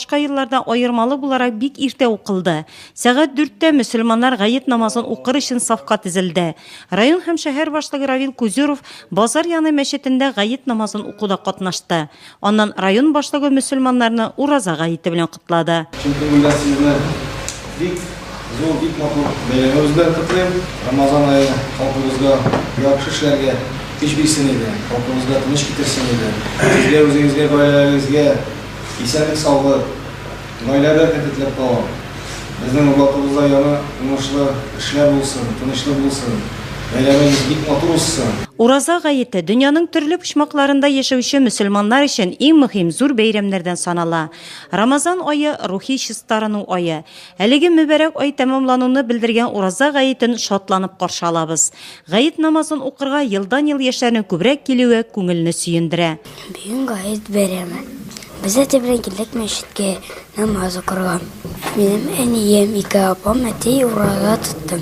башка еллардан аермалы буларак бик иртә укылды. Сәгать дүрттә мөселманнар гает намазын укыр өчен сафка тезелде. Район һәм шәһәр башлыгы Равил Кузюров базар яны мәчетендә гает намазын укуда катнашты. Аннан район башлыгы мөселманнарны Ураза гаете белән котлады. Чын күңелдән сезне бик зур, бик матур бәйрәмебез белән котлыйм. Рамазан ае халкыбызга яхшы эшләргә көч бирсен иде, халкыбызга тыныч китерсен иде. Сезгә үзегезгә, гаиләләрегезгә исәнлек-саулык, гаилә бәрәкәте теләп калам. Безнең Нурлатыбызда яңа уңышлы эшләр булсын, тынычлык булсын, бәйрәмебез бик матур узсын. Ураза гаете, дөньяның төрле почмакларында яшәүче мөселманнар өчен иң мөһим, зур бәйрәмнәрдән санала. Рамазан ае, рухи чистарыну ае. Әлеге мөбарәк ай тәмамлануны белдергән Ураза гаетен шатланып каршы алабыз. Гает намазын укырга елдан-ел яшьләрнең күбрәк килүе күңелне сөендерә. Бүген гает бәйрәме. Без әти белән килдек мәчеткә намаз укырга. Минем әнием, ике апам, әти ураза тотты.